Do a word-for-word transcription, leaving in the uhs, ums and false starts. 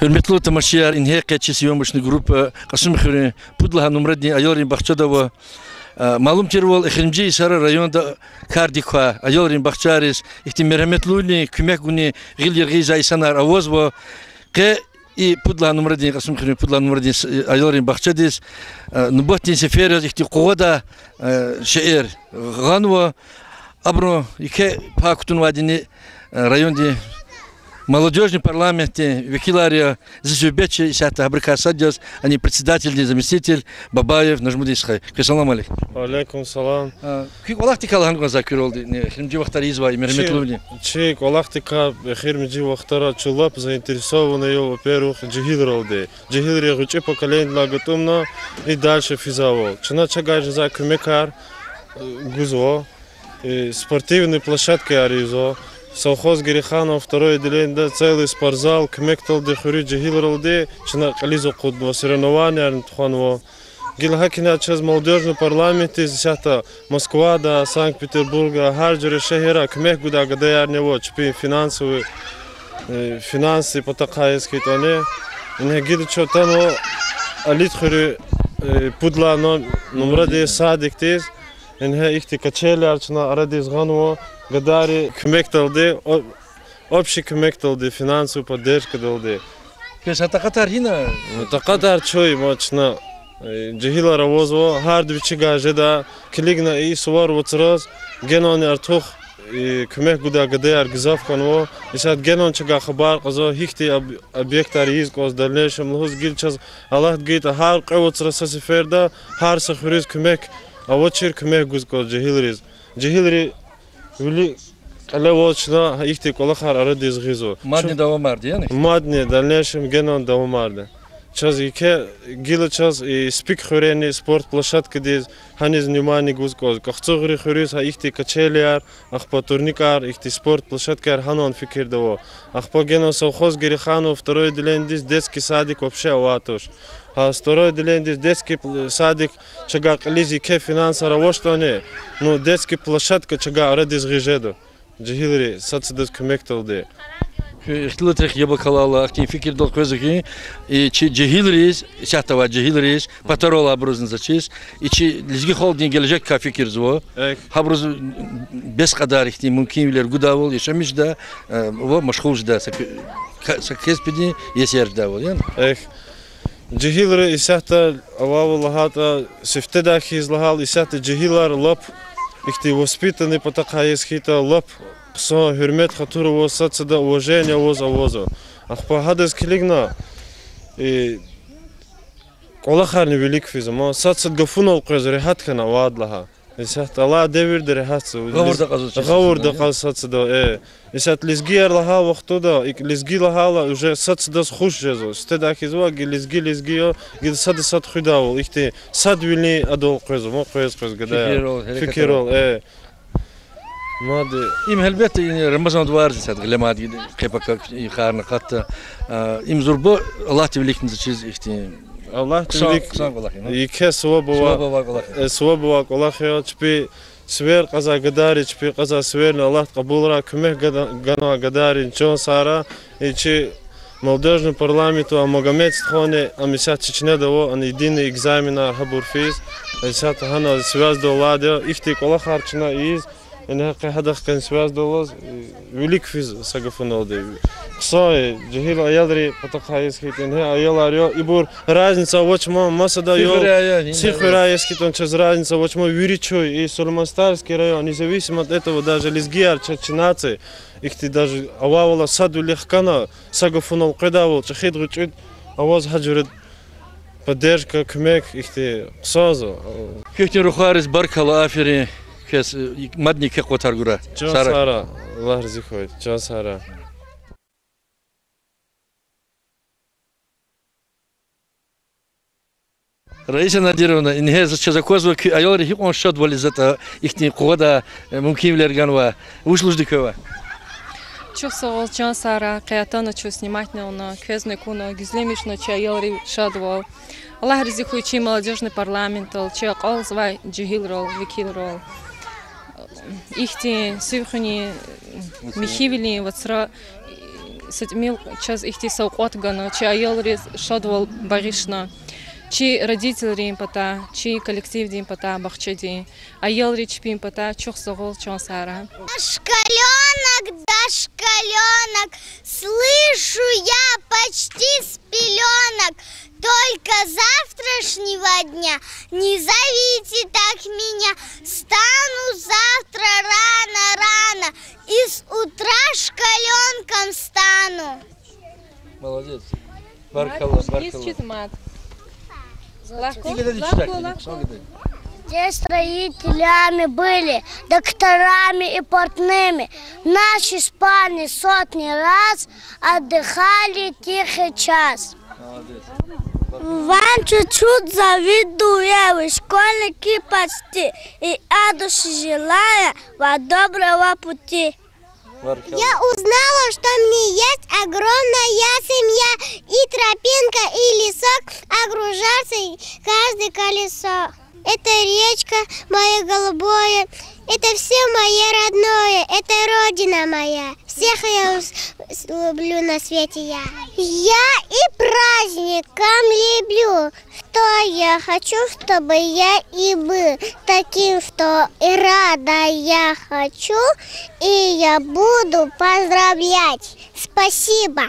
Гьуьрметлу тамашачияр, ингье къе чи съёмочный группа Кьасумхуьруьн пуд лагьай нумрадин аялрин бахчада ава. Малум тирвал, эхиримжи йисара районда кардик квай аялрин бахчайриз ихьтин мергьяметлувилин куьмек гунин гъил яргъи ийизвай инсанар авазва. Къе и пуд лагьай нумрадин, Кьасумхуьруьн пуд лагьай нумрадин с-, аялрин бахчадиз нубатдин сефер яз ихьтин къугъвадай шейэр гъанва. Абурун еке пай кутунвайдини райондин молодёжный парламентдин векилар я. Зи суьгьбетчи исятда гьабурукай сад яз, ана председательдин заместитель Бабаев Нажмудин стха. Куьн салам алейк. Алейкум салам. Куь кӀвалахдикай лагьана кӀанзава куь ролди, эхиримжи вахтара ийизвай мергьяметлувилин? Чи кӀвалахдикай эхиримжи вахтара чун лап заинтересованный я, во-первых, жегьилралди. Жегьилри гъвечӀи поколениедилай гатӀумна и дальше физвайвал. Чна чавай жезвай куьмекар гузва, спортивный площадкаяр ийизва. Совхоз Гереханова, второе отделениеда целый спортзал куьмекдалди хуьруьз жегьилралди чна кьилиз акъуднава, соревнованиярни тухванва. Гила гьакӀни чаз молодёжный парламентдиз исятда Москвада, Санкт-Петербургда, гьар жуьре шегьерра куьмек гудай гадаярни ава чпин финансовый, финансдин патахъай яз хьайитӀани. Ингье гила чун атанва Алидхуьруьн пуд лагьай нум-, нумрадин садикдиз. Ингье ихьтин качеляр чна арадиз гъанва гадайри куьмекдалди, общий куьмекдалди, финансовый поддержкадалди. Квез гьа такьатар гьина? Такьатар чун, ма чна, жегьилар авазва, гьарда вичивай жеда, килигна и сувар вацраз, генани артух куьмек гудай гадаяр гзаф хьанва. Исятда генани чавай хабар кьазва, гьихьтин об-, объектар ийиз кӀанзава дальнейшем лугьуз. Гила чаз Аллагьди гайитӀа, гьар кьве вацра са сеферда, гьар са хуьруьз куьмек авачир куьмек гуз кӀанзава жегьилриз. Жегьилри вилик кьиле аваз чна гьа ихьтин кӀвалахар арадиз гъизва. Мадни давамарда, яни? Мадни, дальнейшем генани давамарда. Чаз еке, гила чаз и Спик хуьрени спорт площадкадиз гьаниз внимание гуз кӀанзава. КӀахцугъри хуьруьз гьа ихьтин качеляр, ахпа турникар, ихьтин спорт площадкаяр гьанани фикирда ава. Ахпа генани совхоз Гереханова, второе отделениедиз детский садик вообще авайди туш. Гьа второе отделениедиз детский пл-, садик чавай кьилиз еке финансар авачтӀани, ну, детский площадка чавай арадиз гъиз жеда. Жегьилри сад садаз куьмекдалди. Куь ихтилатрихъ яб акалайла, ахьтин фикирдал къвезва хьи, и чи жегьилриз, исятда авай жегьилриз, патарал абурузни заз чиз, и чи лезги халкьдин гележегдикай фикирзава. Гьабуруз бес кьадар ихьтин мумкинвилер гудайвал, яшамиш жедай ва машгъул жедай са к-, са кеспидин иесер жедайвал, яни? Жегьилри исятда авайвал лагьайтӀа, сифтедай хьиз лагьайла, исятда жегьилар лап ихьтин воспитанный патахъай яз хьайитӀа, лап хъсан, гьуьрмет-хатур аваз, сад сада уважение аваз авазва. Ахпа гьадаз килигна, кӀвалахарни вилик физва, ма сад сад гафунал къвез регьят хьана авайди лагьай. Исятда алай девирда регьятзава. Гъавурда акьазва чаз. Гъавурда акьаз сад сада, э. Исятда лезгияр лагьай вахтунда, икӀ лезги лагьайла уже сад садаз хуш жезва. Сифтедай хьизва, гила лезги, лезги я, гила сада сад хуьдайвал, ихьтин садвилин адал къвезва, ма къвез-къвез гадаяр. Фикирал, гьерекатар. Фикирал, э. Мад. Им гьелбетда, и Рамазан варз исятда гъиле мад гила, къе-пака и харна акъатда. Им зурба Аллагьдин виликни заз чиз ихьтин. Аллагьдин вилик хъсан кӀвалах я, ну. Еке суваб авай, суваб авай кӀвалах я. Э, суваб авай кӀвалах я, чпи сивер кьазвай гадайри, чпи кьазвай сиверни Аллагьди кьабулрай, куьмек гада-, ганвай гадайрин чан сагърай. И чи молодёжный парламентда авай Магомед стхани, ам исятда Чечняда ава, ана единый экзаменар гьабур физ. Исятда гьана связьда алайди я, ихьтин кӀвалахар чна ийиз, ингье къе гьадахъ галаз связьда алаз, вилик физ са гафуналди. Хъсан я, жегьил аялрин патахъай яз хьайитӀа, ингье аялар я, ибур разница авач, ма масада я, ци хуьряй яз хьайитӀани чаз разница авач, ма вири чун, и Сулейман-Стальский район, независимо от этого, даже лезгияр чаз чинаце, ихьтин даже авайвал садвилихъ хьана, са гафунал къведайвал, чӀехиди-гъвечӀиди аваз гьа жуьре поддержка, куьмек ихьтин хъсанзава. Квехьтин рухвайриз баркалла, аферин, квез мадни еке къуватар гурай. Чан сагърай, Аллагь рази хьуй, чан сагърай. Раиса Надировна, ингье заз чаз аквазва, куь аялри гьикьван шадвал ийизватӀа, ихьтин къугъвадай мумкинвилер ганвай. Вуч лугьуз квевай? Чухсагъул, чан сагърай, къе атана чун сниматьнавна, квезни акуна, гуьзлемишна чи аялрин шадвал. Аллагь рази хьуй чи молодёжный парламентдал, чи акьалтзавай жегьилрал, векилрал. Ихьтин сив хуьнин, михьивилин вацра Са тӀимил чаз ихьтин савкьват гана, чи аялриз шадвал багъишна. Чи родителрин патай, чи коллективдин патай, бахчадин, аялри чпин патай чухсагъул, чан сагърай. Дошколёнок, дошколёнок, слышу я почти с пелёнок. Только завтрашнего дня не зовите так меня. Встану завтра рано-рано и с утра школёнком стану. Молодец. Баркалла, баркалла. Чиз мад. Лахко, лахко, лахко. Здесь строителями были, докторами и портными. Наши спальни сотни раз отдыхали тихий час. Молодец. Вам чуть-чуть завидую, я вы школьники почти, и от души желаю вам доброго пути. Я узнала, что мне есть огромная семья, и тропинка, и лесок, окружается каждое колесо. Это речка моя голубое, это все мое родное, это родина моя. Всех я ус-, с-, люблю на свете я. Я и праздником люблю, что я хочу, чтобы я и был таким, что и рада я хочу, и я буду поздравлять. Спасибо.